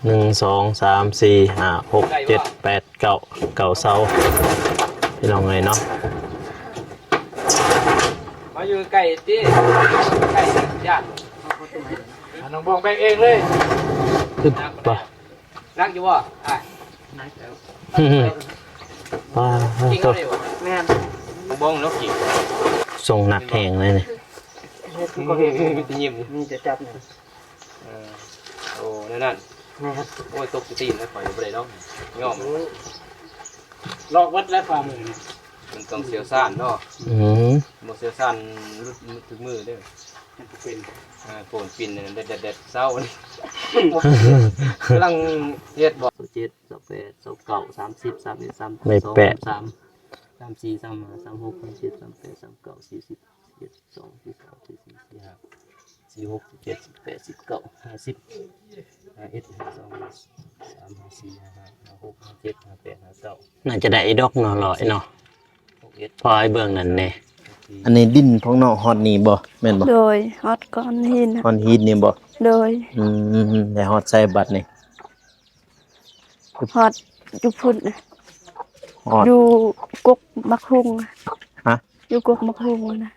ໜຶ່ງ ສອງ ສາມ ສີ່ ຫ້າ ຫົກ ເຈັດ ແປດ ເກົ້າ ເກົ້າເສົາ ພີ່ນ້ອງເອີຍເນາະ. ມາຢູ່ໃກ້ຕິ ໃກ້ຢ້ານ ອ່ະ ນ້ອງບອງແບກເອງເລີຍ. ອຶບ ໄປ. ໜັກຢູ່ບໍ່? ອ່ະ ໜັກແລ້ວ. ປາ ກິນເຂົ້າໄດ້ບໍ່? ແມ່ນ ນ້ອງບອງເນາະກິນ ຊົງໜັກແຮງເລີຍນີ້. ເຮັດຄືເຂົາເຮັດ ມີແຕ່ຍິ້ມ ມີແຕ່ຈັບນີ້. ເອີ ໂອ້ ແນວນັ້ນ. ແມ່ນ. ໂອ້ຍ ຕົກຕີນແລ້ວ ຂ້ອຍບໍ່ໄດ້ດອກ ຍອມ. ໂອ້ ລອກເບິດແລ້ວຝ່າມືນີ້ ມັນຕ້ອງຊ່ຽວຊານເນາະ. ອືມ ບໍ່ຊ່ຽວຊານຫຼຸດ ຫຼຸດທຸກມື້ເດີ. ມັນບໍ່ເປັນ ເອີ ໂພນປິ່ນແດດໆໆ ເຊົານີ້ ກຳລັງເຮັດບໍ່. ຊາວເຈັດ ຊາວແປດ ຊາວເກົ້າ ສາມສິບ ສາມເອັດ ສາມສອງ ສາມສາມ ສາມສີ່ ສາມຫ້າ ສາມຫົກ ສາມເຈັດ ສາມແປດ ສາມເກົ້າ ສີ່ສິບ ສີ່ເອັດ ສອງ ສີ່ສາມ ສີ່ສີ່ ສີ່ຫ້າ ສີ່ຫົກ ສີ່ເຈັດ ສີ່ແປດ ສີ່ເກົ້າ ຫ້າສິບ ຫ້າເອັດ ຫ້າສອງ ຫ້າສາມ ຫ້າສີ່ ຫ້າຫ້າ ຫ້າຫົກ ຫ້າເຈັດ ຫ້າແປດ ຫ້າເກົ້າ ໜ້າຈະໄດ້ດອກເນາະ ຮ້ອຍເນາະ. ເພາະໄອ້ເບິ່ງນັ້ນແດ່ ອັນນີ້ດິນຂອງນ້ອງຮອດນີ້ບໍ່ ແມ່ນບໍ່? ໂດຍ ຮອດກ້ອນຫີນນະ ຮອດຫີນນີ້ບໍ່? ໂດຍ. ອືມ ແລ້ວຮອດໃສບັດນີ້? ຮອດຢູ່ພຸ້ນນະ ຮອດຢູ່ກົກໝາກຫຸ່ງ. ຮະ? ຢູ່ກົກໝາກຫຸ່ງນະ.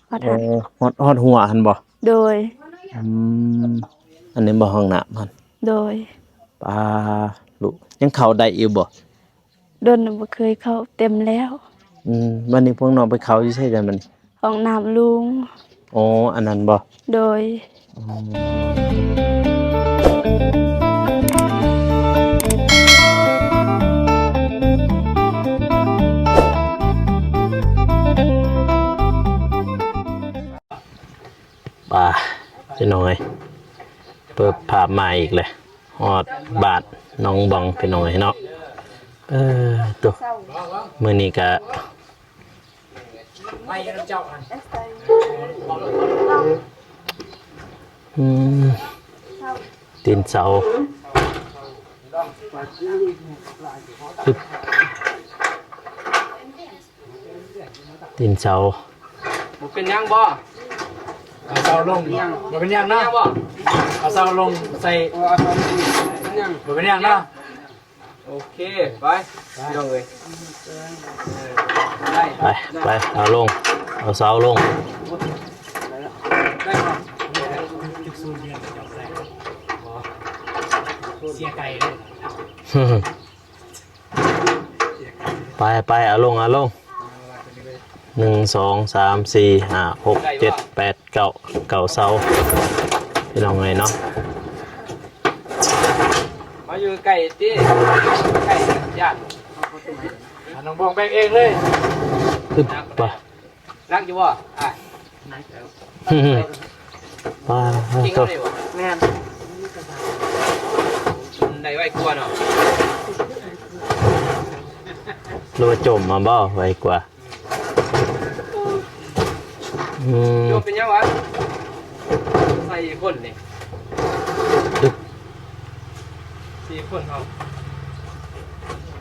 ຮອດ ໂອ້ ຫັ້ນ ຮອດ ຮອດຫົວຫັ້ນບໍ່? ໂດຍ. ອືມ ອັນນີ້ບໍ່ຫ້ອງນ້ຳຫັ້ນ? ໂດຍ. ປາ ລູກ ຍັງເຂົ້າໄດ້ຢູ່ບໍ່? ດົນບໍ່ເຄີຍເຂົ້າ ເຕັມແລ້ວ. ອືມ ບັດນີ້ພວກນ້ອງໄປເຂົ້າຢູ່ໃສກັນບັດນີ້? ຫ້ອງນ້ຳລຸງ. ອໍ ອັນນັ້ນບໍ່? ໂດຍ. ປາ ພີ່ນ້ອງເອີຍ ເປີດພາບມາອີກແລ້ວ ຮອດບ້ານໜອງບອງ ພີ່ນ້ອງເອີຍເນາະ. ເອີ ໂຕ ມື້ນີ້ກະ ໄປນຳເຈົ້າຫັ້ນ ອືມ ຕີນເສົາ ປຶບ ຕີນເສົາ ບໍ່ເປັນຫຍັງບໍ່? ເອົາເສົາລົງ ບໍ່ເປັນຫຍັງເນາະ ເອົາເສົາລົງໃສ່ ເອົາເສົາລົງ ບໍ່ເປັນຫຍັງ ບໍ່ເປັນຫຍັງເນາະ. ໂອເຄ ໄປ ໄປ ພີ່ນ້ອງເອີຍ ໄປ ໄປ ເອົາລົງ ເອົາເສົາລົງ ໄດ້ບໍ່? ເສຍໄກ່ເດ້ ໄປ ໄປ ເອົາລົງ ເອົາລົງ. ໜຶ່ງ ສອງ ສາມ ສີ່ ຫ້າ ຫົກ ເຈັດ ແປດ ເກົ້າ ເກົ້າເສົາ ພີ່ນ້ອງເອີຍເນາະ. ມາຢູ່ໃກ້ຕິ ໃກ້ຢ້ານ ອ່ະ ນ້ອງບອງແບກເອງເລີຍ. ອຶບ ໄປ. ໜັກຢູ່ບໍ່? ອ່ະ ປາ ກິນເຂົ້າໄດ້ບໍ່? ແມ່ນ ໄດ້ໄວກວ່າເນາະ ຫຼືວ່າຈົ່ມມາບໍ່ ໄວກວ່າ? ອືມ ໂຍມເປັນຫຍັງວະ? ໃສ່ຄົນນີ້ ສີ່ຄົນເຮົາ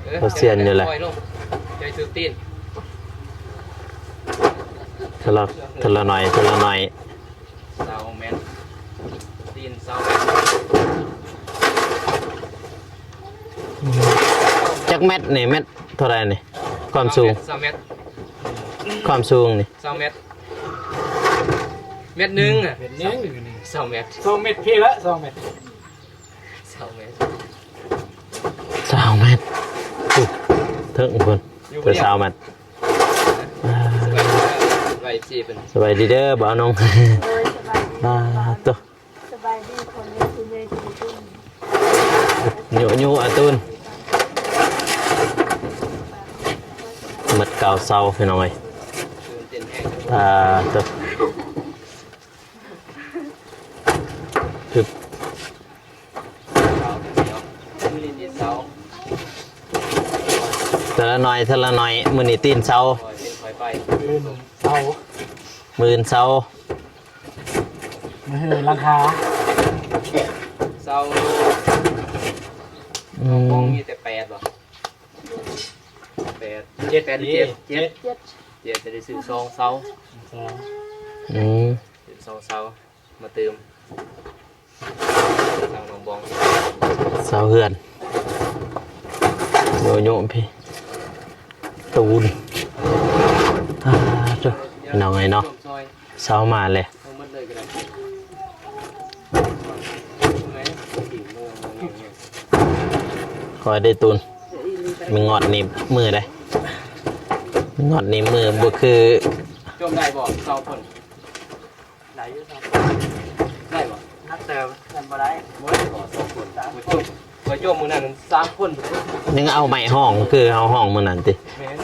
ເອີ ເຂົາຊຽນຢູ່ແຫຼະ ໃຈຖືກຕີນ ເທື່ອລະ ເທື່ອລະໜ້ອຍ ເທື່ອລະໜ້ອຍ. ຊາວແມັດ ຕີນຊາວແມັດ ຈັກແມັດນີ້ ແມັດເທົ່າໃດນີ້? ຄວາມສູງ ຊາວແມັດ ຄວາມສູງນີ້ ຊາວແມັດ ແມັດໜຶ່ງນະ ແມັດໜຶ່ງ ຊາວແມັດ ຊາວແມັດພີ້ລະ ຊາວແມັດ ຊາວແມັດ ຊາວແມັດ ໂອ້ ເຖິງພຸ້ນ ຢູ່ ເປັນຊາວແມັດ. ສະບາຍດີເດີ ສະບາຍດີເດີ ບ່າວໜຸ່ງ ໂດຍ ສະບາຍດີ ອ່າ ໂຕ ສະບາຍດີ ພໍ່ແມ່ຜູ້ໃຫຍ່ທຸກຄົນ ຍຸ ຍຸອາຕູນ ໝົດເກົ້າເສົາ ພີ່ນ້ອງເອີຍ ອ່າ ໂຕ ເທື່ອລະໜ້ອຍ ເທື່ອລະໜ້ອຍ ມື້ນີ້ຕີນເສົາ ມື້ອື່ນເສົາ ມື້ອື່ນຫຼັງຄາ ເສົາ ອືມ ມີແຕ່ແປດບໍ່? ແປດ ເຈັດ ແປດ ເຈັດ ເຈັດ ເຈັດ ຈະໄດ້ຊື້ສອງເສົາ ສອງ ອືມ ຊື້ສອງເສົາ ມາຕື່ມ ທາງໜອງບອງ ເສົາເຮືອນ ໂຍໂຍະພີ່ ຕູນ ອ່າ ໂທ້ ພີ່ນ້ອງເອີຍເນາະ ເສົາມາແລ້ວ ເອົາໝົດເລີຍກໍໄດ້ ຄ່ອຍໄດ້ຕູນ ມີງອດໜີບມືໄດ໋ ງອດໜີບມື ບໍ່ຄື ຈົມໄດ້ບໍ່ ສອງຄົນ ໄດ້ຢູ່ ສອງຄົນ ໄດ້ບໍ່ ໜັກເຕີບ ມັນບໍ່ໄດ້ ບໍ່ໄດ້ບໍ່ ສອງຄົນ ສາມຄົນ ຂ້ອຍຈົມ ຂ້ອຍຈົມມື້ນັ້ນ ສາມຄົນ ຍັງເອົາໄມ້ຫ້ອງ ຄືເຮົາຫ້ອງມື້ນັ້ນຕິ ແມ່ນ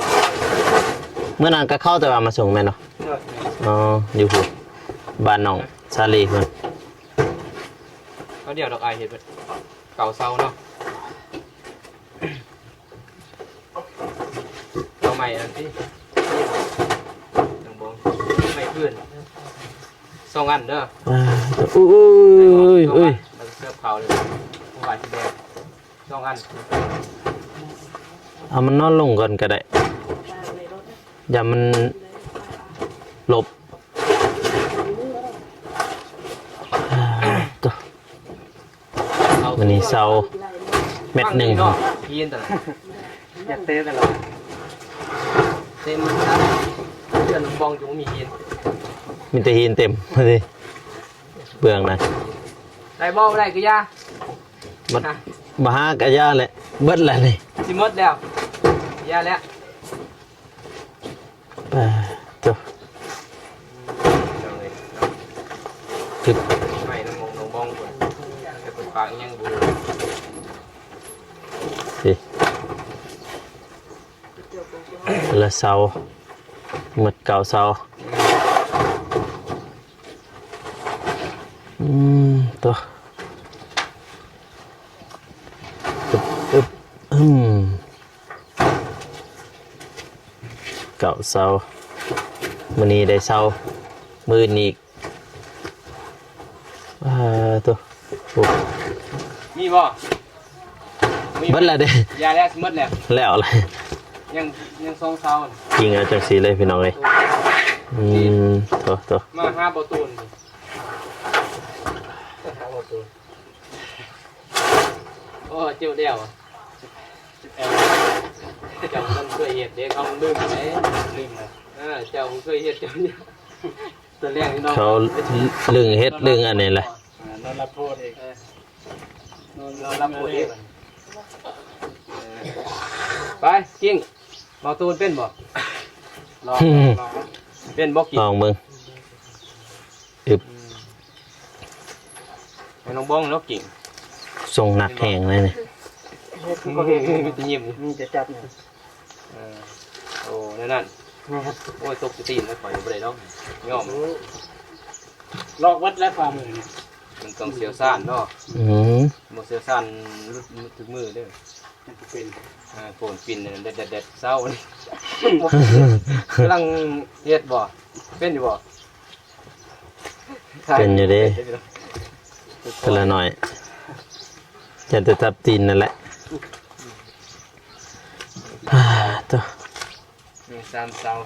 ມື້ນັ້ນກໍເຂົາແຕ່ວ່າມາສົ່ງແມ່ນບໍ່ ໂດຍ ອໍ ຢູ່ພຸ້ນ ບ້ານນ້ອງສາລີເພິ່ນ ເຂົາດຽວດອກ ອ້າຍເຮັດເບິດ ເກົ້າເສົາເນາະ. ເອົາໄມ້ອັນນີ້ ນ້ອງບອງ ໄມ້ພື້ນ ສອງອັນເດີ ອ່າ ໂອ້ຍ ໂອ້ຍ ໂອ້ຍ ແລ້ວກໍເສີບເຂົ້າເລີຍ ເພາະວ່າຊິແບກ ສອງອັນ ເອົາມັນນອນລົງກ່ອນກໍໄດ້ ຢ້ານມັນຫຼົບ ອ່າ ໂທ້ ມື້ນີ້ເສົາແມັດໜຶ່ງ ຫີນຕົວນັ້ນ ຢາກເຕະຕະຫຼອດ ເຕັມເຮືອນນ້ອງບອງ ຢູ່ມີຫີນ ມີແຕ່ຫີນເຕັມ ເບິ່ງນະ ໄດ້ບໍ່ ບໍ່ໄດ້ກໍຢ່າ ບໍ່ ບໍ່ຫາກໍຢ່າແຫຼະ ເບິດແລ້ວນີ້ ຊິໝົດແລ້ວ ຢ່າແລ້ວ. ປາໂທ້ ຈຶບ ໄມ້ນ້ອງ ນ້ອງບອງ ແຕ່ເພິ່ນປາກຍັງບໍ່ ນີ້ ລະເສົາ ໝົດເກົ້າເສົາ ອືມ ໂທ້ ອຶບ ອຶບ ອືມ ເກົ້າເສົາ ມື້ນີ້ໄດ້ເສົາ ມື້ອື່ນອີກ ປາໂທ້ ໂອ້ ມີບໍ່? ມີ ເບິດແລ້ວເດ້ ຢ່າແລ້ວ ຊິໝົດແລ້ວ ແລ້ວແລ້ວ ຍັງ ຍັງສອງເສົາ ກິ້ງເອົາຈັ່ງຊີ້ເລີຍພີ່ນ້ອງເອີຍ ອືມ ໂທ້ ໂທ້ ມາຫາບໍ່ຕູນ ຫາບໍ່ຕູນ. ໂອ້ ເຈົ້າແລ້ວ ເຈົ້າມັນເຄີຍເຮັດເດ້ ເຂົາລືມເດ້ ລືມນະ ເອີ ເຈົ້າເຄີຍເຮັດ ເຈົ້າ ຕອນແລກນີ້ເນາະ ເຂົາລຶ້ງເຮັດລຶ້ງອັນນີ້ແຫຼະ ອ່າ ນອນຮັບໂທດອີກ ເອີ ນອນ ນອນຮັບໂທດອີກ ເອີ ໄປ ກິ້ງ ເບົາຕູນເປັນບໍ່? ລອງ ລອງ ເປັນບໍ່ກິ້ງ? ລອງເບິ່ງ ອຶບ ໃຫ້ນ້ອງບອງລາວກິ້ງ ຊົງໜັກແຮງເລີຍນີ້ ເຮັດຄືບໍ່ເຮັດ ມີແຕ່ຍິ້ມ ມີແຕ່ຈັບນີ້ ເອີ ໂອ້ ແນວນັ້ນ ແມ່ນ ໂອ້ຍ ຕົກໃສ່ຕີນແລ້ວ ຂ້ອຍບໍ່ໄດ້ດອກ ຍອມ ລອກເບິດແລ້ວຝ່າມືນີ້ ມັນຕ້ອງຊ່ຽວຊານເນາະ ອືມ ບໍ່ຊ່ຽວຊານຫຼຸດ ຫຼຸດທຸກມື້ເດີ ມັນຊິເປັນ ເອີ ໂພນປິ່ນແດດໆໆ ເຊົາ ກຳລັງເຮັດບໍ່? ເປັນຢູ່ບໍ່? ເປັນຢູ່ເດ້ ເປັນຢູ່ເນາະ ເທື່ອລະໜ້ອຍ ຢ້ານແຕ່ຈັບຕີນນັ້ນແຫຼະ ອາ ໂທ້ ມີສາມເສົາ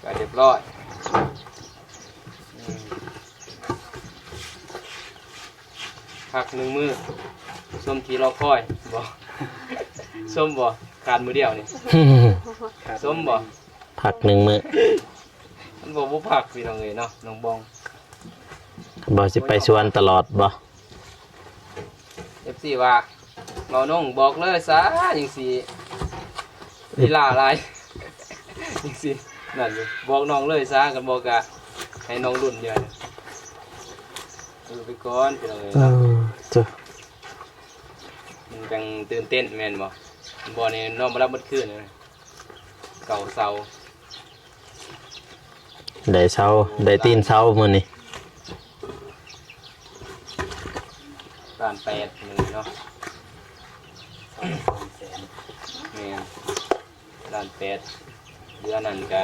ກໍຮຽບຮ້ອຍ ອືມ ພັກໜຶ່ງມື້ ສົມທີ່ລໍຄອຍ ບໍ່ ສົມບໍ່? ຂາດມື້ດຽວນີ້ ສົມບໍ່? ພັກໜຶ່ງມື້ ມັນບໍ່ ບໍ່ພັກ ພີ່ນ້ອງເອີຍເນາະ ນ້ອງບອງ ບໍ່ ຊິໄປສວນຕະຫຼອດບໍ່? ເອັຟຊີ ວ່າ ເວົ້ານ້ອງບອກເລີຍຊະ ຈັ່ງຊີ້ ລີລາຫຼາຍ ຈັ່ງຊີ້ ນັ້ນຢູ່ ບອກນ້ອງເລີຍຊະ ຄັນບໍ່ກະໃຫ້ນ້ອງລຸ້ນຢູ່ ເອີ ໄປກ່ອນ ພີ່ນ້ອງເອີຍ ເອີ ເນາະ ເຈົ້າ ມັນຈັ່ງຕື່ນເຕັ້ນແມ່ນບໍ່? ບໍ່ນີ້ນອນບໍ່ຫຼັບໝົດຄືນ ເກົ້າເສົາ ໄດ້ເຊົາ ໄດ້ຕີນເຊົາມື້ນີ້ ລ້ານແປດມື້ນີ້ເນາະ ສາມແສນ ແມ່ນ ລ້ານແປດ ເດືອນນັ້ນກະ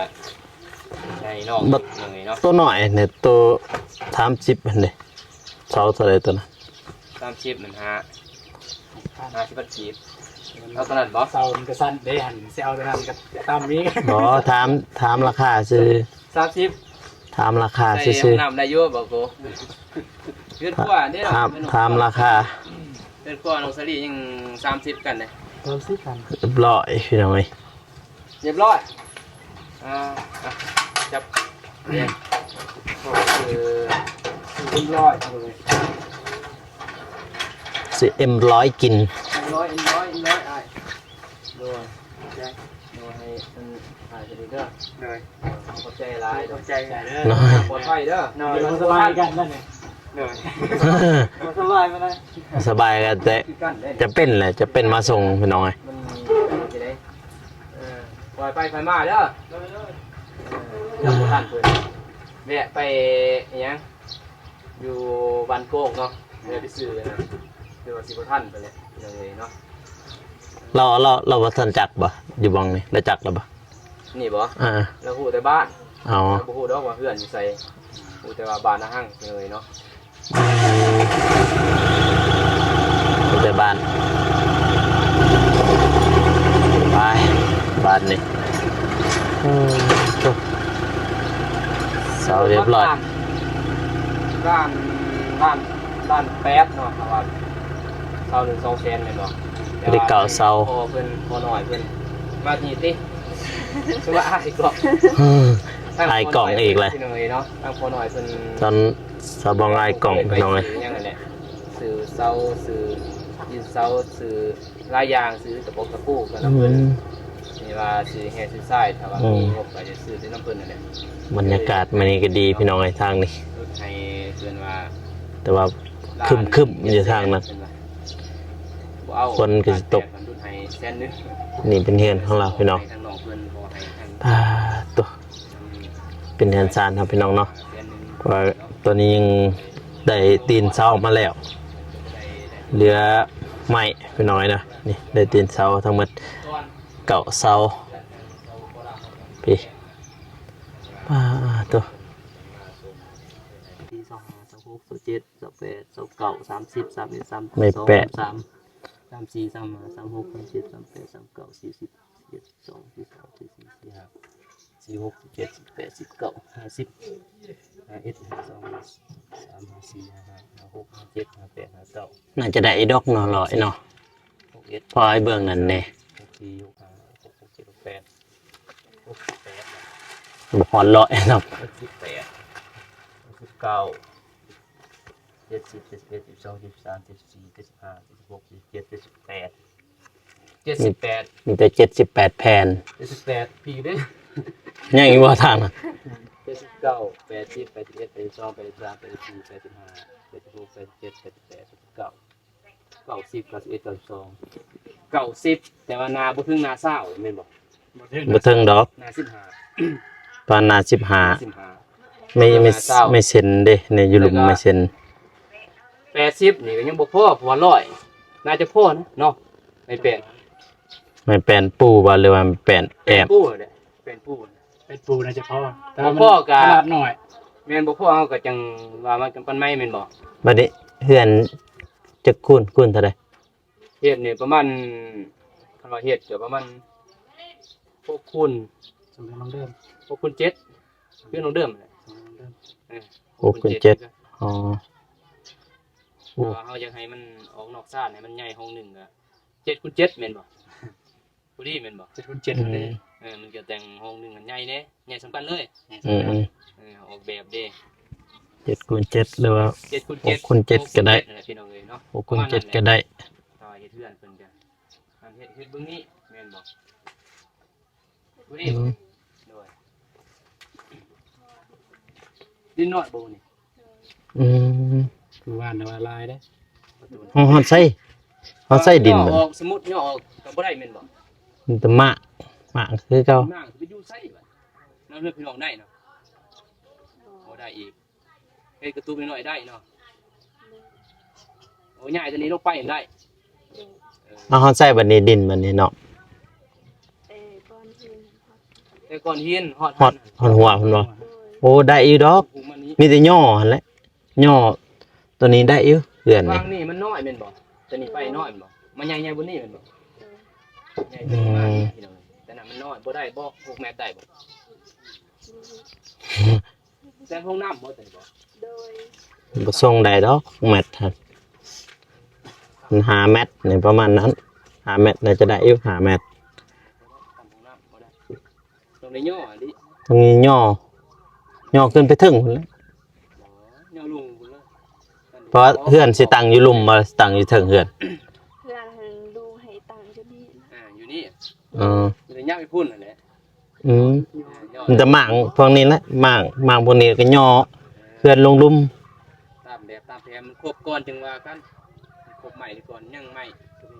ໃຫຍ່ເນາະ ບັດ ເນາະ ໂຕນ້ອຍນີ້ ໂຕສາມສິບຫັ້ນເດ້ ເຊົາເທົ່າໃດໂຕນັ້ນ? ສາມສິບນັ້ນ ຫ້າ ຫ້າສິບພັນກີບ ເອົາຕົວນັ້ນບໍ່? ເສົາມັນກໍສັ້ນເດ້ຫັ້ນ ຊິເອົາຕົວນັ້ນກໍຕ່ຳອີກ ບໍ່ ຖາມ ຖາມລາຄາຊື່ ສາມສິບ ຖາມລາຄາຊື່ໆ ໃສ່ຫ້ອງນ້ຳໄດ້ຢູ່ບໍ່ໂກ? ເຮືອນຄົວເດ້ ຖາມ ຖາມລາຄາ ອືມ ເຮືອນຄົວນ້ອງສາລີຍັງສາມສິບກັນເດ້ ສາມສິບກັນ ຮຽບຮ້ອຍພີ່ນ້ອງເອີຍ ຮຽບຮ້ອຍ ອ່າ ອ່ະ ຈັບ ເອີ ຮຽບຮ້ອຍ ເອົາເລີຍ ຊື້ເອັມຮ້ອຍກິນ ເອັມຮ້ອຍ ເອັມຮ້ອຍ ເອັມຮ້ອຍ ອ້າຍ ໂດຍ ຂອບໃຈ ໂດຍ ໃຫ້ເພິ່ນຖ່າຍສະເດດເດີ ໂດຍ ຂອບໃຈຫຼາຍ ຂອບໃຈເດີ ໂດຍ ປອດໄພເດີ ໂດຍ ບໍ່ສະບາຍກັນນັ້ນນີ້ ໂດຍ ບໍ່ສະບາຍປານໃດ ສະບາຍກັນແຕ່ ຈະເປັນແຫຼະ ຈະເປັນມາສົ່ງພີ່ນ້ອງເອີຍ ມັນຊິໄດ້ ເອີ ຄ່ອຍໄປຄ່ອຍມາເດີ ໂດຍ ໂດຍ ເອີ ຈຳບໍ່ທັນເພິ່ນ ແວະໄປອີ່ຫຍັງ ຢູ່ບ້ານໂກກເນາະ ແວະໄປຊື້ນະ ຄືວ່າຊິບໍ່ທັນໄປແຫຼະ ເອີຍເນາະ ລາວ ລາວ ລາວບໍ່ທັນຈັກບໍ່ ຢູ່ບ່ອນນີ້ ລາວຈັກແລ້ວບໍ່? ນີ້ບໍ່? ເອີ ລາວຮູ້ແຕ່ບ້ານ ອໍ ລາວບໍ່ຮູ້ດອກວ່າເຮືອນຢູ່ໃສ ຮູ້ແຕ່ວ່າບ້ານນາຮັງ ເອີຍເນາະ ອືມ ມີແຕ່ບ້ານ ໄປ ບາດນີ້ ເອີ ໂອ້ ເຊົາຮຽບຮ້ອຍ ລ້ານ ລ້ານ ລ້ານ ລ້ານແປດເນາະ ເພາະວ່າເຊົາໜຶ່ງສອງແສນແມ່ນບໍ່? ເລກເກົ້າເຊົາ ພໍ່ເພິ່ນ ພໍ່ນ້ອຍເພິ່ນ ມາທີ່ຕິ ຄືວ່າອ້າຍກອງ ເອີ ອ້າຍກອງອີກແຫຼະ ພີ່ນ້ອງເອີຍເນາະ ທາງພໍ່ນ້ອຍເພິ່ນ ຕອນ ສາວບອງອ້າຍກອງ ພີ່ນ້ອງເອີຍ ຊື້ຫຍັງນັ້ນແຫຼະ ຊື້ເຊົາ ຊື້ດິນເຊົາ ຊື້ຫຼາຍຢ່າງ ຊື້ຕະປົກຕະປູກັນນຳເພິ່ນ ອືມ ນີ້ວ່າຊື້ແຮ່ຊື້ຊາຍ ຖ້າວ່າ ອືມ ມີງົບກໍຈະຊື້ແຕ່ນຳເພິ່ນນັ້ນແຫຼະ ບັນຍາກາດມື້ນີ້ກໍດີ ພີ່ນ້ອງເອີຍ ທາງນີ້ ລົດໃຫ້ເພິ່ນວ່າ ແຕ່ວ່າຄຶ້ມໆຢູ່ທາງນັ້ນ ເພິ່ນວ່າບໍ່ເອົາ ຝົນກໍຊິຕົກ ລົດໃຫ້ແສນໜຶ່ງ ນີ້ເປັນເຮືອນຂອງລາວ ພີ່ນ້ອງ ໃຫ້ທາງນ້ອງເພິ່ນ ຂໍໃຫ້ທາງ ປາດໂຕ ເປັນເຮືອນຊານເຮົາພີ່ນ້ອງເນາະ ວ່າຕອນນີ້ຍັງໄດ້ຕີນເສົາອອກມາແລ້ວ ເຫຼືອໄມ້ພີ່ນ້ອງເອີຍເນາະ ນີ້ໄດ້ຕີນເສົາທັງໝົດເກົ້າເສົາ ພີ້ ປາດໂຕ ປີສອງຫ້າ ສອງຫົກ ສອງເຈັດ ສອງແປດ ສອງເກົ້າ ສາມສິບ ສາມເອັດ ສາມສອງ ສາມສາມ ສາມສີ່ ສາມຫ້າ ສາມຫົກ ສາມເຈັດ ສາມແປດ ສາມເກົ້າ ສີ່ສິບ ສີ່ເອັດ ສອງ ສີ່ສາມ ສີ່ສີ່ ສີ່ຫ້າ ສີ່ຫົກ ສີ່ເຈັດ ສີ່ແປດ ສີ່ເກົ້າ ຫ້າສິບ ຫ້າເອັດ ຫ້າສອງ ຫ້າສາມ ຫ້າສີ່ ຫ້າຫ້າ ຫ້າຫົກ ຫ້າເຈັດ ຫ້າແປດ ຫ້າເກົ້າ ໜ້າຈະໄດ້ດອກເນາະ ຮ້ອຍເນາະ ຫົກເອັດ ພໍໃຫ້ເບິ່ງນັ້ນແດ່ ຫົກສີ່ ຫົກຫ້າ ຫົກຫົກ ເຈັດຫົກແປດ ຫົກສິບແປດ ບໍ່ຮອດຮ້ອຍເນາະ ຫົກສິບແປດ ຫົກສິບເກົ້າ ເຈັດສິບ ເຈັດສິບເອັດ ເຈັດສິບສອງ ເຈັດສິບສາມ ເຈັດສິບສີ່ ເຈັດສິບຫ້າ ເຈັດສິບຫົກ ເຈັດສິບເຈັດ ເຈັດສິບແປດ ມີແຕ່ເຈັດສິບແປດແຜ່ນ ເຈັດສິບແປດ ພີ້ເດ້ ຍັງອີກບໍ່ທາງນະ ເຈັດສິບເກົ້າ ແປດສິບ ແປດສິບເອັດ ແປດສິບສອງ ແປດສິບສາມ ແປດສິບສີ່ ແປດສິບຫ້າ ແປດສິບຫົກ ແປດສິບເຈັດ ແປດສິບແປດ ແປດສິບເກົ້າ ເກົ້າສິບ ເກົ້າສິບເອັດ ເກົ້າສິບສອງ ເກົ້າສິບ ແຕ່ວ່າໜ້າບໍ່ເຖິງໜ້າຊາວແມ່ນບໍ່? ບໍ່ເຖິງ ບໍ່ເຖິງດອກ ໜ້າສິບຫ້າ ປານໜ້າສິບຫ້າ ສິບຫ້າ ໄມ່ ໄມ່ ໜ້າຊາວ ໄມ້ເຊັນເດ້ ໃນຢູ່ລຸ່ມໄມ້ເຊັນ ແປດສິບນີ້ກໍຍັງບໍ່ພໍ ເພາະວ່າຮ້ອຍໜ້າຈະພໍນະເນາະ ໄມ້ແປ້ນ ໄມ້ແປ້ນປູບໍ່ ຫຼືວ່າໄມ້ແປ້ນແອ້ມ? ແປ້ນປູເດ້ ແປ້ນປູ ແປ້ນປູໜ້າຈະພໍ ແຕ່ວ່າມັນຂະໜາດນ້ອຍ ບໍ່ພໍກໍ ແມ່ນ ບໍ່ພໍເຮົາກໍຈັ່ງວ່າມາກັນປັນໄມ້ແມ່ນບໍ່? ບັດນີ້ເຮືອນຈັກຄູນ ຄູນເທົ່າໃດ? ເຮັດນີ້ປະມານ ຄັນວ່າເຮັດກໍປະມານຫົກຄູນ ສຳເລັດນ້ອງເດີມ ຫົກຄູນເຈັດ ຄືນ້ອງເດີມແຫຼະ ສຳເລັດນ້ອງເດີມ ເອີ ຫົກຄູນເຈັດ ຫົກຄູນເຈັດ ອໍ ແຕ່ວ່າເຮົາຢາກໃຫ້ມັນອອກນອກຊານ ໃຫ້ມັນໃຫຍ່ຫ້ອງໜຶ່ງກໍເຈັດຄູນເຈັດແມ່ນບໍ່? ພໍດີແມ່ນບໍ່? ເຈັດຄູນເຈັດ ອືມ ພໍດີ ເອີ ມັນກໍແຕ່ງຫ້ອງໜຶ່ງໃຫຍ່ແດ່ ໃຫຍ່ສ່ຳກັນເລີຍ ອືມ ເອີ ອອກແບບເດ້ ເຈັດຄູນເຈັດ ຫຼືວ່າ ເຈັດຄູນເຈັດ ຫົກຄູນເຈັດກໍໄດ້ ຫົກຄູນເຈັດນັ້ນແຫຼະ ພີ່ນ້ອງເອີຍເນາະ ຫົກຄູນເຈັດກໍໄດ້ ເພາະວ່າເຮັດເຮືອນເພິ່ນກໍ ອັນເຮັດ ເຮັດເບິ່ງນີ້ແມ່ນບໍ່? ອືມ ໂດຍ ດິນນ້ອຍບໍ່ນີ້? ອືມ ຄືວ່ານະວ່າຫຼາຍເດ້ ເຮົາ ເຮົາໃຊ້ ເຮົາໃຊ້ດິນ ເຮົາອອກ ສະມຸດເຮົາອອກກໍບໍ່ໄດ້ແມ່ນບໍ່? ມີແຕ່ໝາກ ໝາກຄືເກົ່າ ໝາກຊິໄປຢູ່ໃສບັດ ນຳເຮືອນພີ່ນ້ອງໄດ້ເນາະ ບໍ່ໄດ້ອີກ ເຮັດກະຕູບນ້ອຍໆໄດ້ເນາະ ໂອ້ ຍ້າຍຕົວນີ້ລົງໄປໄດ້ ເອີ ເອົາ ເຮົາໃຊ້ບັດນີ້ດິນບັດນີ້ເນາະ ແຕ່ກ້ອນຫີນຮອດ ຮອດ ຮອດຫົວພຸ້ນບໍ່? ໂດຍ ໂອ້ ໄດ້ຢູ່ດອກ ມີແຕ່ຍໍຫັ້ນແຫຼະ ຍໍຕົວນີ້ໄດ້ຢູ່ ເຮືອນນີ້ ວາງນີ້ມັນນ້ອຍແມ່ນບໍ່? ຕົວນີ້ໄປນ້ອຍແມ່ນບໍ່? ມັນໃຫຍ່ ໃຫຍ່ກວ່ານີ້ແມ່ນບໍ່? ໂດຍ ໃຫຍ່ກວ່ານີ້ ອືມ ມານີ້ ພີ່ນ້ອງ ແຕ່ນັ້ນມັນນ້ອຍ ບໍ່ໄດ້ບໍ່? ຫົກແມັດໄດ້ບໍ່? ແຕ່ຫ້ອງນ້ຳບໍ່ຕົວນີ້ບໍ່? ໂດຍ ບໍ່ສົ່ງໄດ້ດອກ ແມັດຫັ້ນ ຫ້າແມັດນີ້ ປະມານນັ້ນ ຫ້າແມັດ ໜ້າຈະໄດ້ຢູ່ ຫ້າແມັດ. ຕ້ອງໄດ້ຍໍ້ອັນນີ້ ຕ້ອງຍໍ້ ຍໍ້ຂຶ້ນໄປເທິງພຸ້ນແຫຼະ ຍໍ້ລົງພຸ້ນເລີຍ. ເພາະວ່າເຮືອນຊິຕັ້ງຢູ່ລຸ່ມບໍ່ ຕັ້ງຢູ່ເທິງເຮືອນ? ເຮືອນຫັ້ນລຸງໃຫ້ຕັ້ງຢູ່ນີ້ ອ່າ ຢູ່ນີ້ ເອີ ໄດ້ຍ້າຍໄປພຸ້ນນັ້ນແຫຼະ. ອືມ ມີແຕ່ມ້າງພວກນີ້ແຫຼະ ມ້າງ ມ້າງພວກນີ້ກໍຍໍ້ເຮືອນລົງລຸ່ມ ຕາມແບບຕາມແຜນ ມັນຄົບກ່ອນຈຶ່ງວ່າກັນ ມັນຄົບໃໝ່ກ່ອນ ຍັງໃໝ່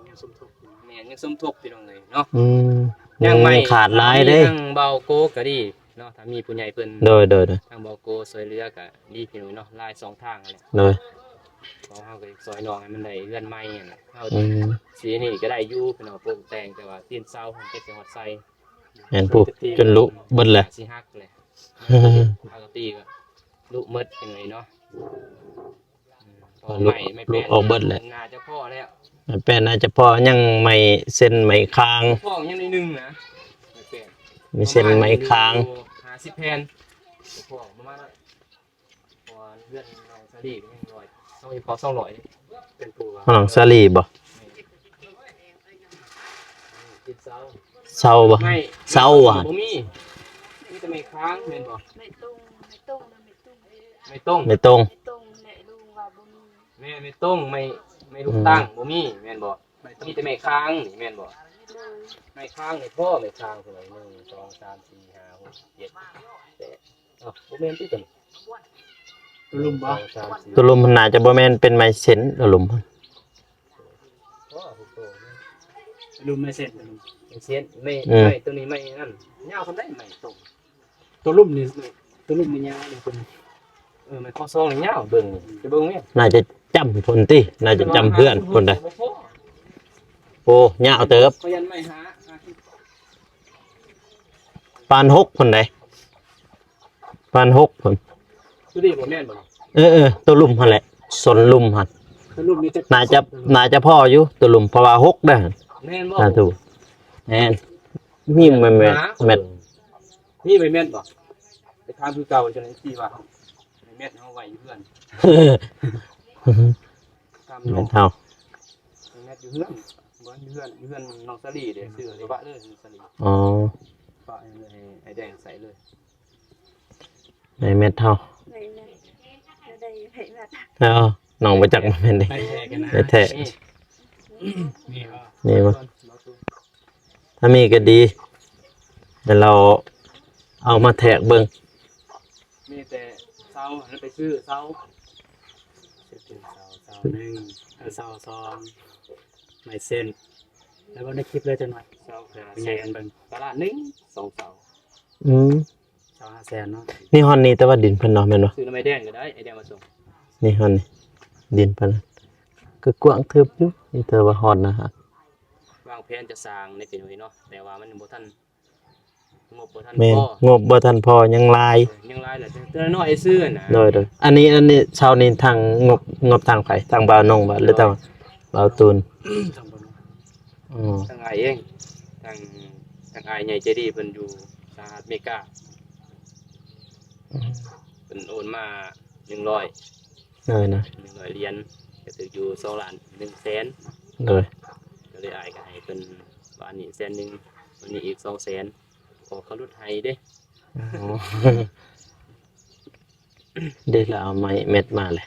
ຍັງສົມທົບ ແມ່ນ ຍັງສົມທົບ ພີ່ນ້ອງເອີຍເນາະ. ອືມ ຍັງໃໝ່ ຍັງຂາດຫຼາຍເດ້ ທາງເບົາໂກກໍດີເນາະ ຖ້າມີຜູ້ໃຫຍ່ເພິ່ນ ໂດຍ ໂດຍ ໂດຍ ທາງເບົາໂກຊ່ວຍເຫຼືອກໍດີ ພີ່ນ້ອງເນາະ ຫຼາຍຊ່ອງທາງຫັ້ນແຫຼະ ໂດຍ ຂອງເຮົາກໍຊ່ອຍນ້ອງໃຫ້ມັນໄດ້ເຮືອນໃໝ່ຫັ້ນແຫຼະ ເຮົາ ອືມ ຊິນີ້ກໍໄດ້ຢູ່ ພີ່ນ້ອງ ປຸກແຕ່ງ ແຕ່ວ່າຕີນເສົາເພິ່ນເກັບໄປຮອດໃສ ແມ່ນ ປູກຈົນລຸເບິດແຫຼະ ຊິຫັກແຫຼະ ເຮົາກໍຕີກໍລຸເໝິດຈັ່ງໃດເນາະ. ອືມ ເພາະວ່າໄມ້ ໄມ້ແປ້ນ ລຸອອກເບິດແຫຼະ ໜ້າຈະພໍແລ້ວ ໄມ້ແປ້ນໜ້າຈະພໍ ຍັງໄມ້ເຊັ່ນໄມ້ຄ້າງ ພໍຍັງໜ້ອຍໜຶ່ງນະ ໄມ້ແປ້ນ ມີເຊັ່ນໄມ້ຄ້າງ ປະມານຢູ່ຫ້າສິບແຜ່ນ ພໍປະມານນັ້ນ ເພາະວ່າເຮືອນນ້ອງສາລີກໍຍັງຮ້ອຍ ສອງຮ້ອຍ ເປັນຜູ້ວ່າ ຂອງນ້ອງສາລີບໍ່? ແມ່ນ ຕິດເສົາ ເສົາບໍ່? ໄມ້ ເສົາບໍ່? ບໍ່ມີ ມີແຕ່ໄມ້ຄ້າງແມ່ນບໍ່? ໄມ້ຕົງ ໄມ້ຕົງນະ ໄມ້ຕົງ ໄມ້ຕົງ ໄມ້ຕົງ ໄມ້ຕົງແຫຼະ ລຸງວ່າບໍ່ມີ ແມ່ນ ໄມ້ຕົງ ໄມ້ ໄມ້ລູກຕັ້ງ ອືມ ບໍ່ມີແມ່ນບໍ່? ໄມ້ຕົງ ມີແຕ່ໄມ້ຄ້າງນີ້ແມ່ນບໍ່? ໂດຍ ໄມ້ຄ້າງນີ້ພໍ ໄມ້ຄ້າງເທົ່າໃດ ໜຶ່ງ ສອງ ສາມ ສີ່ ຫ້າ ຫົກ ເຈັດ ແປດ ເອົ້າ ບໍ່ແມ່ນຕິຕົວນີ້ ຕົວລຸ່ມບໍ່? ໜຶ່ງ ສອງ ສາມ ສີ່ ຕົວລຸ່ມຫັ້ນໜ້າຈະບໍ່ແມ່ນ ເປັນໄມ້ເຊັ່ນຕົວລຸ່ມ ອໍ ຫົກໂຕ ຕົວລຸ່ມໄມ້ເຊັ່ນ ຕົວລຸ່ມໄມ້ເຊັ່ນ ໄມ້ ອືມ ໄມ້ຕົວນີ້ໄມ້ນັ້ນ ຍາວສ່ຳໃດໄມ້ຕົງ? ຕົວລຸ່ມນີ້ ຕົວລຸ່ມນີ້ຍາວເດ້ຕົວນີ້ ເອີ ໄມ້ຂໍ້ສອງນີ້ຍາວ ເບິ່ງນີ້ ຈະເບິ່ງແມ່ນ ໜ້າຈະຈ້ຳພຸ້ນຕິ ໜ້າຈະຈ້ຳເຮືອນພຸ້ນໃດ ບໍ່ພໍ ໂອ້ ຍາວເຕີບ ຂ້ອຍຢ້ານໄມ້ຫ້າ ຫ້າສິບ ປານຫົກພຸ້ນໃດ ປານຫົກພຸ້ນ ຕົວນີ້ບໍ່ແມ່ນບໍ່? ເອີໆ ຕົວລຸ່ມຫັ້ນແຫຼະ ສົ້ນລຸ່ມຫັ້ນ ຕົວລຸ່ມນີ້ຈະ ໜ້າຈະ ໜ້າຈະພໍຢູ່ຕົວລຸ່ມ ເພາະວ່າຫົກເດ້ ແມ່ນບໍ່? ສາທຸ ແມ່ນ ມີແມ່ນ ແມ່ນ ມີໄມ້ແມັດບໍ່? ໄປຖາມຄືເກົ່າ ຈັ່ງໃດຊິວ່າໄມ້ແມັດເຮົາໄວ້ຢູ່ເຮືອນ ຖາມນ້ອງ ແມັດເຮົາ ໄມ້ແມັດຢູ່ເຮືອນ ບໍ່ຢູ່ເຮືອນ ຢູ່ເຮືອນນ້ອງສາລີເດ້ ຊື້ໃຫ້ປະເລີຍນ້ອງສາລີ ອໍ ປະໃຫ້ ໃຫ້ອ້າຍແດງໃສ່ເລີຍ ໄມ້ແມັດເຮົາ ໄມ້ແມັດ ກໍໄດ້ໄມ້ແມັດ ເອີ ນ້ອງບໍ່ຈັກ ໄມ້ແມັດເດ້ ໄມ້ແທ້ກັນນະ ໄມ້ແທ້ ນີ້ ນີ້ບໍ່? ນີ້ບໍ່? ຖ້າມີກໍດີ ແຕ່ລາວເອົາມາແທກເບິ່ງ ມີແຕ່ເສົາ ແລ້ວໄປຊື້ເສົາ ຊື້ເສົາ ເສົາໜຶ່ງ ເອີ ເສົາສອງ ໄມ້ເຊັ່ນ ແລ້ວເບິ່ງໃນຄລິບເລີຍຈັກໜ້ອຍ ເສົາຫ້າແສນ ເບິ່ງຕະຫຼາດໜຶ່ງ ສອງເສົາ ອືມ ເສົາຫ້າແສນເນາະ ນີ້ຮອດນີ້ ແຕ່ວ່າດິນເພິ່ນເນາະ ແມ່ນບໍ່? ຊື້ນຳອ້າຍແດງກໍໄດ້ ອ້າຍແດງມາສົ່ງ ນີ້ຮອດນີ້ ດິນເພິ່ນ ກໍກວ້າງເຕີບຢູ່ ແຕ່ວ່າຮອດນະ ວາງແຜນຈະສ້າງໃນປີນີ້ເນາະ ແຕ່ວ່າມັນບໍ່ທັນ ງົບບໍ່ທັນ ແມ່ນ ພໍ ງົບບໍ່ທັນພໍ ຍັງຫຼາຍ ເອີ ຍັງຫຼາຍແຫຼະ ແຕ່ ແຕ່ນ້ອຍຊື່ນະ ໂດຍໆ ອັນນີ້ ອັນນີ້ເຊົານີ້ທາງງົບ ງົບທາງໃຜ? ທາງບ່າວນົງບໍ່ ຫຼືທາງບ່າວຕູນ? ທາງບ່າວນົງ ອໍ ທາງອ້າຍເອງ ທາງ ທາງອ້າຍໃຫຍ່ໃຈດີເພິ່ນຢູ່ສະຫະລັດອາເມລິກາ ອືມ ເພິ່ນໂອນມາໜຶ່ງຮ້ອຍ ເອີນະ ໜຶ່ງຮ້ອຍຫຼຽນ ກໍຖືກຢູ່ສອງລ້ານໜຶ່ງແສນ ໂດຍ ກໍເລີຍອ້າຍກໍໃຫ້ເພິ່ນ ວານນີ້ແສນໜຶ່ງ ວັນນີ້ອີກສອງແສນ ຂໍເຂົາຫຼຸດໃຫ້ເດ້ ອໍ ເດ້ລະ ເອົາໄມ້ແມັດມາແຫຼະ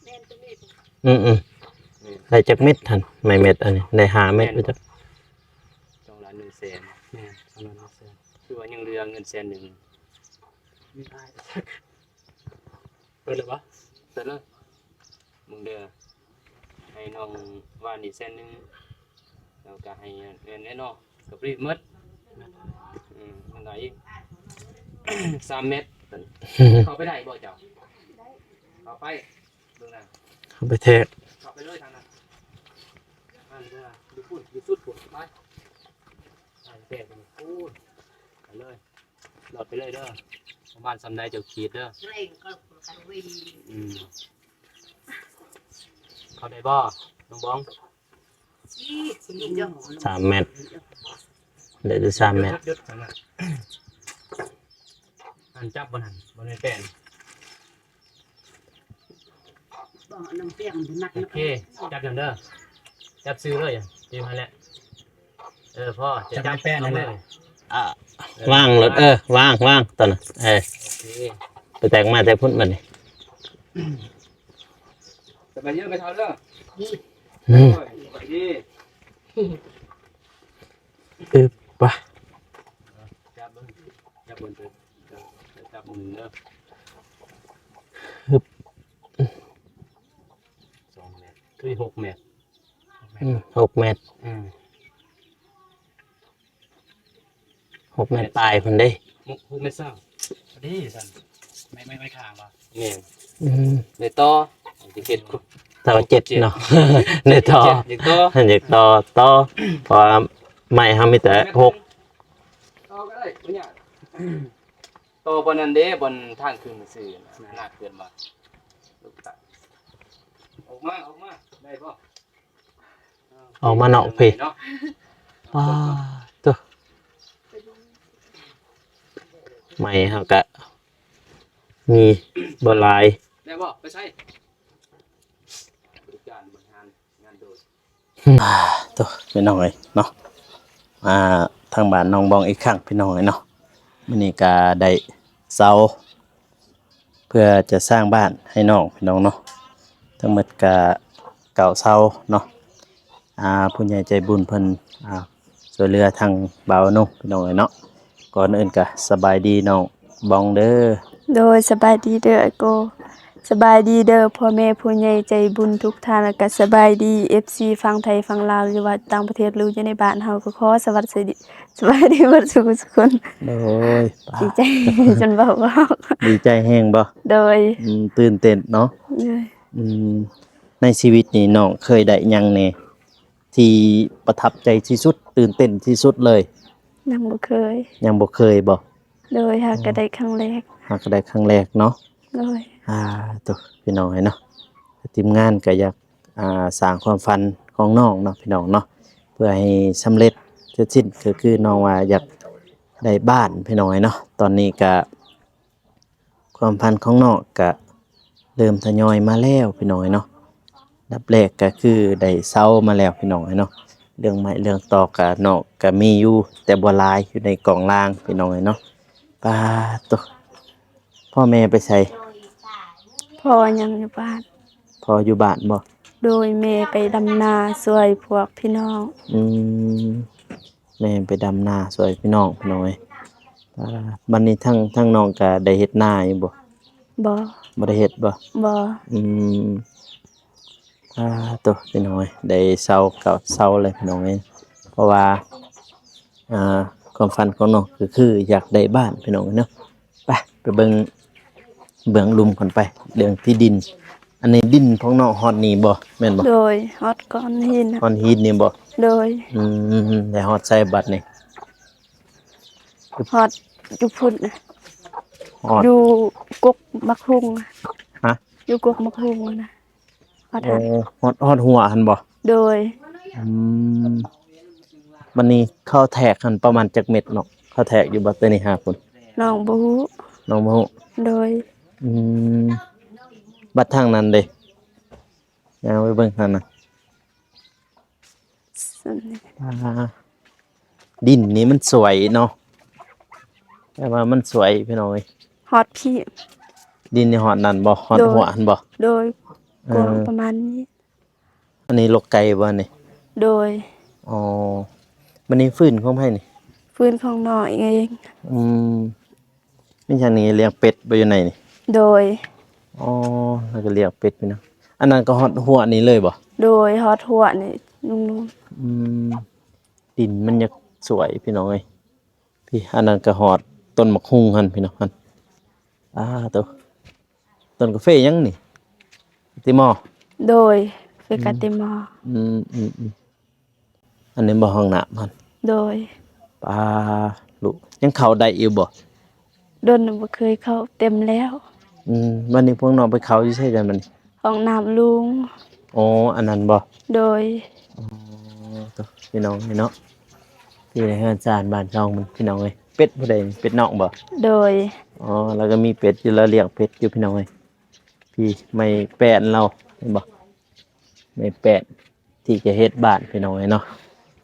ແມ່ນຕົວນີ້ບໍ່? ອືມໆ ແມ່ນ ໄດ້ຈັກເມັດຫັ້ນ ໄມ້ແມັດອັນນີ້ ໄດ້ຫ້າເມັດບໍ່ຈັກ? ສອງລ້ານໜຶ່ງແສນ ແມ່ນ ສອງລ້ານໜຶ່ງແສນ ຄືວ່າຍັງເຫຼືອເງິນແສນໜຶ່ງ ມີອ້າຍ ເປີດແລ້ວບໍ່? ເປີດເລີຍ ມຶງເດີ ໃຫ້ນ້ອງວານນີ້ແສນໜຶ່ງ ແລ້ວກໍໃຫ້ເງິນແນ່ນອນ ກໍປຣີດໝົດ ອືມ ມັນໄດ້ອີກສາມແມັດ ເຂົ້າໄປໄດ້ບໍ່ເຈົ້າ? ໄດ້ ເຂົ້າໄປ ເບິ່ງນະ ເຂົ້າໄປແທກ ເຂົ້າໄປເລີຍທາງນັ້ນ ອັນເດີ ຢູ່ພຸ້ນ ຢູ່ສຸດພຸ້ນ ໄປ ໄປແທກພຸ້ນ ໄປເລີຍ ລອດໄປເລີຍເດີ ປະມານສ່ຳໃດເຈົ້າຂີດເດີ ອືມ ເຂົ້າໄດ້ບໍ່ ນ້ອງບອງ? ສາມແມັດ ໄດ້ແຕ່ສາມແມັດ ຫັ້ນຈັບບໍ່ຫັ້ນ ບໍ່ໄດ້ແປນ ໂອເຄ ຈັບນຳເດີ ຈັບຊື່ເລີຍ ຕິວຫັ້ນແຫຼະ ເອີ ພໍ ຈະຈັບ ຈັບແປ້ນນັ້ນແຫຼະ ເອີ ວາງໂລດ ເອີ ວາງ ວາງຕອນນັ້ນ ເອີ ໂອເຄ ໄປແຕກມາແຕ່ພຸ້ນບັດນີ້ ສະບາຍດີແມ່ເຖົ້າເດີ ອືມ ໂອ້ຍ ສະບາຍດີ ອຶບ ໄປ ຈັບເບິ່ງ ຈັບເບິ່ງ ຈັບມືເດີ ຮຶບ ສອງແມັດ ຄືຫົກແມັດ ອືມ ຫົກແມັດ ອືມ ຫົກແມັດປາຍພຸ້ນເດ້ ຫົກ ຫົກແມັດຊາວ ພໍດີຊັ້ນ ໄມ້ ໄມ້ ໄມ້ຄ້າງບໍ່? ແມ່ນ ອືມ ໄດ້ຕໍ່ ຊິເຮັດ ເກົ້າເຈັດເນາະ ໄດ້ຕໍ່ ຢາກຕໍ່ ຢາກຕໍ່ ຕໍ່ ເພາະວ່າໄມ້ເຮົາມີແຕ່ຫົກ ຕໍ່ກໍໄດ້ ບໍ່ຍາກ ຕໍ່ບ່ອນນັ້ນເດ້ ບ່ອນທາງຂຶ້ນຊື່ນະ ໜ້າເຂື່ອນວ່າ ອອກມາ ອອກມາ ໄດ້ບໍ່? ອອກມານອກພີ້ ເນາະ ວ້າ ໂທ້ ໄມ້ເຮົາກະມີບໍ່ຫຼາຍ ໄດ້ບໍ່? ໄປໃສ? ບໍລິການ ບໍລິຫານງານໂດຍ ອ່າ ໂທ້ ພີ່ນ້ອງເອີຍເນາະ ອ່າ ທາງບ້ານໜອງບອງອີກຄັ້ງ ພີ່ນ້ອງເອີຍເນາະ ມື້ນີ້ກະໄດ້ເສົາ ເພື່ອຈະສ້າງບ້ານໃຫ້ນ້ອງ ພີ່ນ້ອງເນາະ ທັງໝົດກະເກົ້າເສົາເນາະ ອ່າ ຜູ້ໃຫຍ່ໃຈບຸນເພິ່ນ ອ່າ ຊ່ວຍເຫຼືອທາງບ່າວໜຸ່ມ ພີ່ນ້ອງເອີຍເນາະ ກ່ອນອື່ນກະສະບາຍດີນ້ອງບອງເດີ ໂດຍ ສະບາຍດີເດີອ້າຍໂກ ສະບາຍດີເດີພໍ່ແມ່ຜູ້ໃຫຍ່ໃຈບຸນທຸກທ່ານ ແລ້ວກະສະບາຍດີເອັຟຊີຝັ່ງໄທຝັ່ງລາວ ຫຼືວ່າຕ່າງປະເທດ ຫຼືຢູ່ໃນບ້ານເຮົາ ກໍຂໍສະຫວັດດີ ສະບາຍດີເບິດສູ່ຜູ້ສູ່ຄົນ ໂດຍ ດີໃຈຈົນເວົ້າບໍ່ອອກ ດີໃຈແຮງບໍ່? ໂດຍ ອືມ ຕື່ນເຕັ້ນເນາະ ໂດຍ ອືມ ໃນຊີວິດນີ້ນ້ອງເຄີຍໄດ້ຫຍັງແດ່ທີ່ປະທັບໃຈທີ່ສຸດ ຕື່ນເຕັ້ນທີ່ສຸດເລີຍ? ຍັງບໍ່ເຄີຍ ຍັງບໍ່ເຄີຍບໍ່? ໂດຍ ຫາກະໄດ້ຄັ້ງແລກ ຫາກະໄດ້ຄັ້ງແລກເນາະ ໂດຍ ອ່າ ໂທ້ ພີ່ນ້ອງເອີຍເນາະ ທີມງານກະຢາກ ອ່າ ສ້າງຄວາມຝັນຂອງນ້ອງເນາະ ພີ່ນ້ອງເນາະ ເພື່ອໃຫ້ສຳເລັດເສັດສິ້ນ ກໍຄືນ້ອງວ່າຢາກໄດ້ບ້ານ ພີ່ນ້ອງເອີຍເນາະ ຕອນນີ້ກະ ຄວາມຝັນຂອງນ້ອງກະເລີ່ມທະຍອຍມາແລ້ວ ພີ່ນ້ອງເອີຍເນາະ ອັນດັບແລກກະຄືໄດ້ເສົາມາແລ້ວ ພີ່ນ້ອງເອີຍເນາະ ເລື່ອງໄມ້ເລື່ອງຕອກກະນ້ອງກະມີຢູ່ ແຕ່ບໍ່ຫຼາຍ ຢູ່ໃນກອງລາງ ພີ່ນ້ອງເອີຍເນາະ ປາດໂທ້ ພໍ່ແມ່ໄປໃສ? ພໍ່ຍັງຢູ່ບ້ານ ພໍ່ຢູ່ບ້ານບໍ່? ໂດຍ ແມ່ໄປດຳນາຊ່ວຍພວກພີ່ນ້ອງ ອືມ ແມ່ໄປດຳນາຊ່ວຍພີ່ນ້ອງ ພີ່ນ້ອງເອີຍ ອ່າ ບັດນີ້ທາງ ທາງນ້ອງກະໄດ້ເຮັດນາຢູ່ບໍ່? ບໍ່ ບໍ່ໄດ້ເຮັດບໍ່? ບໍ່ ອືມ ອ່າ ໂທ້ ພີ່ນ້ອງເອີຍ ໄດ້ເຊົາກໍເຊົາແລ້ວ ພີ່ນ້ອງເອີຍ ເພາະວ່າ ອ່າ ຄວາມຝັນຂອງນ້ອງກໍຄືຢາກໄດ້ບ້ານ ພີ່ນ້ອງເອີຍເນາະ ໄປ ໄປເບິ່ງເບື້ອງລຸ່ມກັນໄປ ເລື່ອງທີ່ດິນ ອັນນີ້ດິນຂອງນ້ອງຮອດນີ້ບໍ່ ແມ່ນບໍ່? ໂດຍ ຮອດກ້ອນຫີນນະ ຮອດຫີນນີ້ບໍ່? ໂດຍ ອືມ ໄດ້ຮອດໃສບັດນີ້? ຮອດຢູ່ພຸ້ນນະ ຮອດ ຢູ່ກົກໝາກຫຸ່ງ ຮະ? ຢູ່ກົກໝາກຫຸ່ງນະ ຮອດຫັ້ນ ໂອ້ ຮອດ ຮອດຫົວຫັ້ນບໍ່? ໂດຍ ອືມ ບັດນີ້ເຂົາແທກຫັ້ນປະມານຈັກເມັດເນາະ? ເຂົາແທກຢູ່ບໍ່ແຕ່ນີ້ຫາພຸ້ນ? ນ້ອງບໍ່ຮູ້ ນ້ອງບໍ່ຮູ້ ໂດຍ ອືມ ບັດທາງນັ້ນເດ ຍ່າງໄປເບິ່ງທາງນັ້ນ ອ່າ ດິນນີ້ມັນສວຍເນາະ ແຕ່ວ່າມັນສວຍ ພີ່ນ້ອງເອີຍ ຮອດພີ້ ດິນນີ້ຮອດນັ້ນບໍ່? ຮອດ ໂດຍ ຫົວຫັ້ນບໍ່? ໂດຍ ເອີ ກວ້າງປະມານນີ້ ອັນນີ້ລົກໄກ່ບໍ່ນີ້? ໂດຍ ອໍ ບັດນີ້ຟືນຂອງໃຜນີ້? ຟືນຂອງນ້ອງເອງ ອືມ ມີຫຍັງນີ້ ລ້ຽງເປັດບໍ່ຢູ່ໃນນີ້? ໂດຍ ອໍ ແລ້ວກໍລ້ຽງເປັດພີ່ນ້ອງ ອັນນັ້ນກໍຮອດຫົວນີ້ເລີຍບໍ່? ໂດຍ ຮອດຫົວນີ້ລຸງ ອືມ ດິນມັນຢາກສວຍພີ່ນ້ອງເອີຍ ພີ້ ອັນນັ້ນກໍຮອດຕົ້ນໝາກຫຸ່ງຫັ້ນພີ່ນ້ອງຫັ້ນ ອ້າໂຕ ຕົ້ນກາເຟຫຍັງນີ້? ກາຕິມໍ? ໂດຍ ເຟກາຕິມໍ ອືມ ອືມ ອືມ ອັນນີ້ບໍ່ຫ້ອງນ້ຳຫັ້ນ? ໂດຍ ປາ ລູກ ຍັງເຂົ້າໄດ້ຢູ່ບໍ່? ດົນບໍ່ເຄີຍເຂົ້າ ເຕັມແລ້ວ ອືມ ບັດນີ້ພວກນ້ອງໄປເຂົ້າຢູ່ໃສກັນບັດນີ້? ຫ້ອງນ້ຳລຸງ ໂອ້ ອັນນັ້ນບໍ່? ໂດຍ ອໍ ໂຕ ພີ່ນ້ອງເອີຍເນາະ ທີ່ໃນເຮືອນຊານບ້ານຊ່ອງມັນ ພີ່ນ້ອງເອີຍ ເປັດຜູ້ໃດນີ້? ເປັດນ້ອງບໍ່? ໂດຍ ອໍ ລາວກໍມີເປັດຢູ່ ລາວລ້ຽງເປັດຢູ່ ພີ່ນ້ອງເອີຍ ພີ້ ໄມ້ແປ້ນລາວ ເຫັນບໍ່? ໃນແປດ ທີ່ຈະເຮັດບ້ານ ພີ່ນ້ອງເອີຍເນາະ.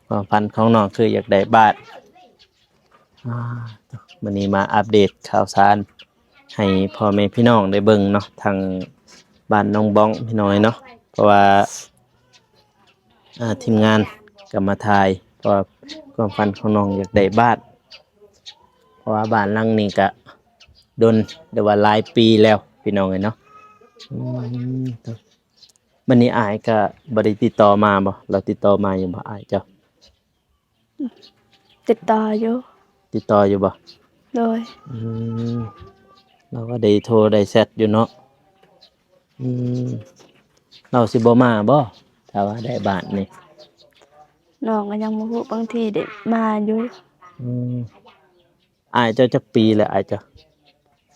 ຄວາມຝັນຂອງນ້ອງຄືຢາກໄດ້ບ້ານ. ອ່າ ມື້ນີ້ມາອັບເດດຂ່າວສານໃຫ້ພໍ່ແມ່ພີ່ນ້ອງໄດ້ເບິ່ງເນາະ ທາງບ້ານໜອງບອງ ພີ່ນ້ອງເອີຍເນາະ. ເພາະວ່າ ອ່າ ທີມງານກໍມາຖ່າຍ ເພາະວ່າຄວາມຝັນຂອງນ້ອງຢາກໄດ້ບ້ານ ເພາະວ່າບ້ານຫຼັງນີ້ກະດົນ ຫຼືວ່າຫຼາຍປີແລ້ວ ພີ່ນ້ອງເອີຍເນາະ. ອືມ ບັດນີ້ອ້າຍກໍບໍ່ໄດ້ຕິດຕໍ່ມາບໍ່? ລາວຕິດຕໍ່ມາຢູ່ບໍ່ ອ້າຍເຈົ້າ? ຕິດຕໍ່ຢູ່. ຕິດຕໍ່ຢູ່ບໍ່? ໂດຍ. ອືມ ລາວກໍໄດ້ໂທໄດ້ແຊັດຢູ່ເນາະ. ອືມ ລາວຊິບໍ່ມາບໍ່ ຖ້າວ່າໄດ້ບ້ານນີ້? ນ້ອງກໍຍັງບໍ່ຮູ້ ບາງທີໄດ້ມາຢູ່. ອືມ ອ້າຍເຈົ້າຈັກປີແລ້ວ ອ້າຍເຈົ້າ?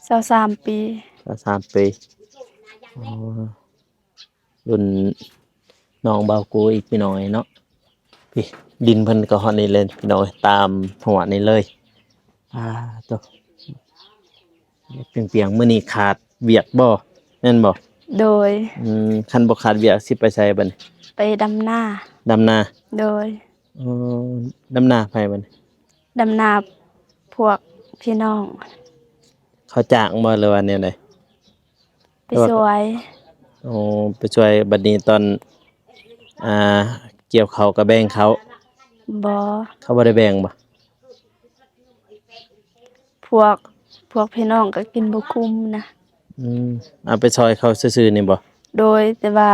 ຊາວສາມປີ. ຊາວສາມປີ. ອໍ ລຸ້ນນ້ອງບ່າວກູອີກ ພີ່ນ້ອງເອີຍເນາະ. ພີ້ ດິນເພິ່ນກໍຮອດນີ້ເລີຍ ພີ່ນ້ອງເອີຍ ຕາມຫົວນີ້ເລີຍ. ອ່າ ໂຕ ປຽງໆ ມື້ນີ້ຂາດວຽກບໍ່ ແມ່ນບໍ່? ໂດຍ. ອືມ ຄັນບໍ່ຂາດວຽກຊິໄປໃສບັດນີ້? ໄປດຳນາ. ດຳນາ? ໂດຍ. ອໍ ດຳນາໃຜບັດນີ້? ດຳນາພວກພີ່ນ້ອງ. ເຂົາຈ້າງບໍ່ ຫຼືວ່າແນວໃດ? ໄປຊ່ວຍ. ອໍ ໄປຊ່ວຍ. ບັດນີ້ຕອນ ອ່າ ກ່ຽວເຂົ້າກໍແບ່ງເຂົາ? ບໍ່. ເຂົາບໍ່ໄດ້ແບ່ງບໍ່? ພວກ ພວກພີ່ນ້ອງກໍກິນບໍ່ຄຸ້ມນະ. ອືມ ເອົາໄປຊ່ອຍເຂົາຊື່ໆນີ້ບໍ່? ໂດຍ. ແຕ່ວ່າ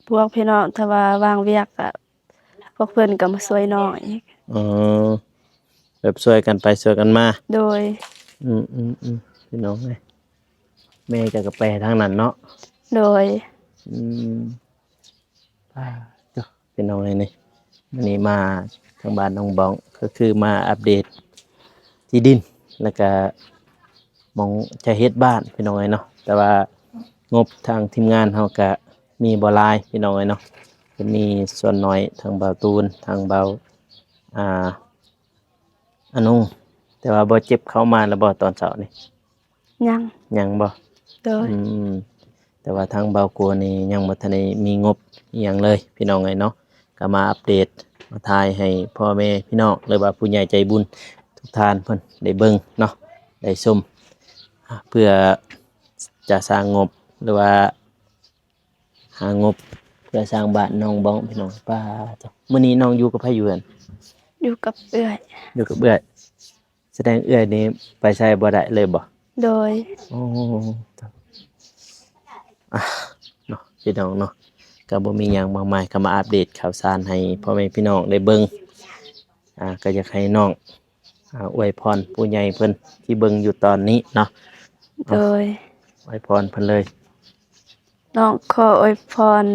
ພວກພີ່ນ້ອງ ຖ້າວ່າວ່າງວຽກກໍ ພວກເພິ່ນກໍມາຊ່ວຍນ້ອງອີກ. ອໍ ແບບຊ່ວຍກັນໄປຊ່ວຍກັນມາ. ໂດຍ. ອືມໆໆ ພີ່ນ້ອງເອີຍ ແມ່ເຈົ້າກໍໄປທາງນັ້ນເນາະ. ໂດຍ. ອືມ ອ່າ ໂຕ ພີ່ນ້ອງເອີຍ ນີ້ ມື້ນີ້ມາທາງບ້ານໜອງບອງ ກໍຄືມາອັບເດດທີ່ດິນ ແລ້ວກະໝ່ອງຈະເຮັດບ້ານ ພີ່ນ້ອງເອີຍເນາະ. ແຕ່ວ່າງົບທາງທີມງານເຮົາກະມີບໍ່ຫຼາຍ ພີ່ນ້ອງເອີຍເນາະ. ເພິ່ນມີສ່ວນໜ້ອຍ ທາງບ່າວຕູນ ທາງບ່າວ ອ່າ ອານຸງ. ແຕ່ວ່າບໍ່ເຈັບເຂົ້າມາແລ້ວບໍ່ຕອນເຊົ້ານີ້? ຍັງ. ຍັງບໍ່? ໂດຍ. ອືມ ແຕ່ວ່າທາງບ່າວກົວນີ້ຍັງບໍ່ທັນໄດ້ມີງົບອີ່ຫຍັງເລີຍ ພີ່ນ້ອງເອີຍເນາະ. ກໍມາອັບເດດ ມາຖ່າຍໃຫ້ພໍ່ແມ່ພີ່ນ້ອງ ຫຼືວ່າຜູ້ໃຫຍ່ໃຈບຸນທຸກທ່ານເພິ່ນໄດ້ເບິ່ງເນາະ ໄດ້ຊົມ ເພື່ອຈະສ້າງງົບ ຫຼືວ່າຫາງົບເພື່ອສ້າງບ້ານໜອງບອງ ພີ່ນ້ອງ. ປ້າໂທ້ ມື້ນີ້ນ້ອງຢູ່ກັບໃຜຢູ່ເຮືອນ? ຢູ່ກັບເອື້ອຍ. ຢູ່ກັບເອື້ອຍ. ສະແດງເອື້ອຍນີ້ໄປໃສບໍ່ໄດ້ເລີຍບໍ່? ໂດຍ. ໂອ້ ອ່ະ ເນາະ ພີ່ນ້ອງເນາະ ກໍບໍ່ມີຫຍັງມາກມາຍ ກໍມາອັບເດດຂ່າວສານໃຫ້ພໍ່ແມ່ພີ່ນ້ອງໄດ້ເບິ່ງ. ອ່າ ກໍຢາກໃຫ້ນ້ອງ ອ່າ ອວຍພອນຜູ້ໃຫຍ່ເພິ່ນທີ່ເບິ່ງຢູ່ຕອນນີ້ເນາະ. ໂດຍ. ອວຍພອນເພິ່ນເລີຍ. ນ້ອງຂໍອວຍພອນ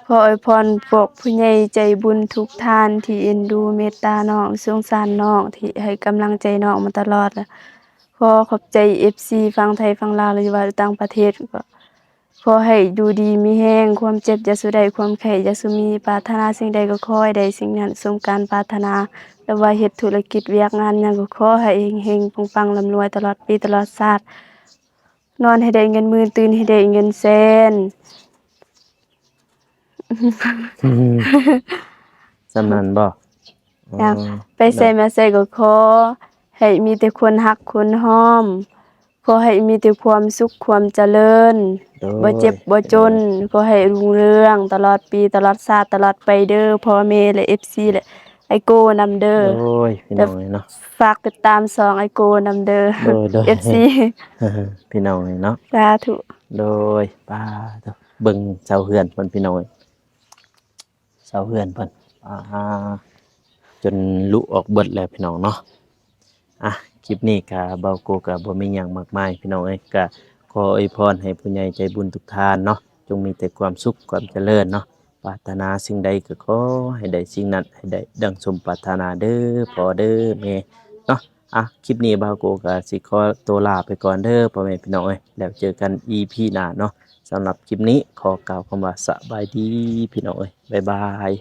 ຂໍອວຍພອນພວກຜູ້ໃຫຍ່ໃຈບຸນທຸກທ່ານທີ່ເອັນດູເມດຕານ້ອງ ສົງສານນ້ອງ ທີ່ໃຫ້ກຳລັງໃຈນ້ອງມາຕະຫຼອດ. ແລະ ຂໍຂອບໃຈເອັຟຊີຝັ່ງໄທຝັ່ງລາວ ຫຼືວ່າຢູ່ຕ່າງປະເທດ ກໍຂໍໃຫ້ຢູ່ດີມີແຮງ, ຄວາມເຈັບຢ່າສູ່ໄດ້, ຄວາມໄຂ້ຢ່າສູ່ມີ, ປາດຖະໜາສິ່ງໃດກໍຂໍໃຫ້ໄດ້ສິ່ງນັ້ນສົມການປາດຖະໜາ, ຫຼືວ່າເຮັດທຸລະກິດວຽກງານຫຍັງກໍຂໍໃຫ້ເຮັງໆ ປັງໆ ລ່ຳລວຍຕະຫຼອດປີຕະຫຼອດຊາດ. ນອນໃຫ້ໄດ້ເງິນໝື່ນ ຕື່ນໃຫ້ໄດ້ເງິນແສນ. ສ່ຳນັ້ນບໍ່? ຍັງ. ອໍ ໄປໃສມາໃສກໍຂໍໃຫ້ມີແຕ່ຄົນຮັກຄົນຫອມ, ຂໍໃຫ້ມີແຕ່ຄວາມສຸກຄວາມຈະເລີນ, ໂດຍ ບໍ່ເຈັບບໍ່ຈົນ, ໂດຍ ຂໍໃຫ້ຮຸ່ງເຮືອງຕະຫຼອດປີຕະຫຼອດຊາດຕະຫຼອດໄປເດີ ພໍ່ແມ່ ແລະ ເອັຟຊີ ແລະ ອ້າຍໂກນຳເດີ. ໂດຍ ພີ່ນ້ອງເອີຍເນາະ ແລະ ຝາກຕິດຕາມຊ່ອງອ້າຍໂກນຳເດີ. ໂດຍ ໂດຍ ເອັຟຊີ ພີ່ນ້ອງເອີຍເນາະ ສາທຸ. ໂດຍ. ປ້າໂທ້ ເບິ່ງເສົາເຮືອນເພິ່ນ ພີ່ນ້ອງເອີຍ ເສົາເຮືອນເພິ່ນ ອ່າ ຈົນລຸອອກເບິດແລ້ວ ພີ່ນ້ອງເນາະ. ອ່ະ ຄລິບນີ້ກະ ເບົາໂກກະບໍ່ມີຫຍັງມາກມາຍ ພີ່ນ້ອງເອີຍ ກະຂໍອວຍພອນໃຫ້ຜູ້ໃຫຍ່ໃຈບຸນທຸກທ່ານເນາະ ຈົ່ງມີແຕ່ຄວາມສຸກຄວາມຈະເລີນເນາະ, ປາດຖະໜາສິ່ງໃດກໍຂໍໃຫ້ໄດ້ສິ່ງນັ້ນ ໃຫ້ໄດ້ດັ່ງສົມປາດຖະໜາເດີພໍ່ເດີແມ່ເນາະ. ອ່ະ ຄລິບນີ້ເບົາໂກກະຊິຂໍໂຕລາໄປກ່ອນເດີພໍ່ແມ່ພີ່ນ້ອງເອີຍ ແລ້ວເຈີກັນອີພີໜ້າເນາະ. ສຳລັບຄລິບນີ້ຂໍກ່າວຄຳວ່າສະບາຍດີ ພີ່ນ້ອງເອີຍ ບາຍບາຍ.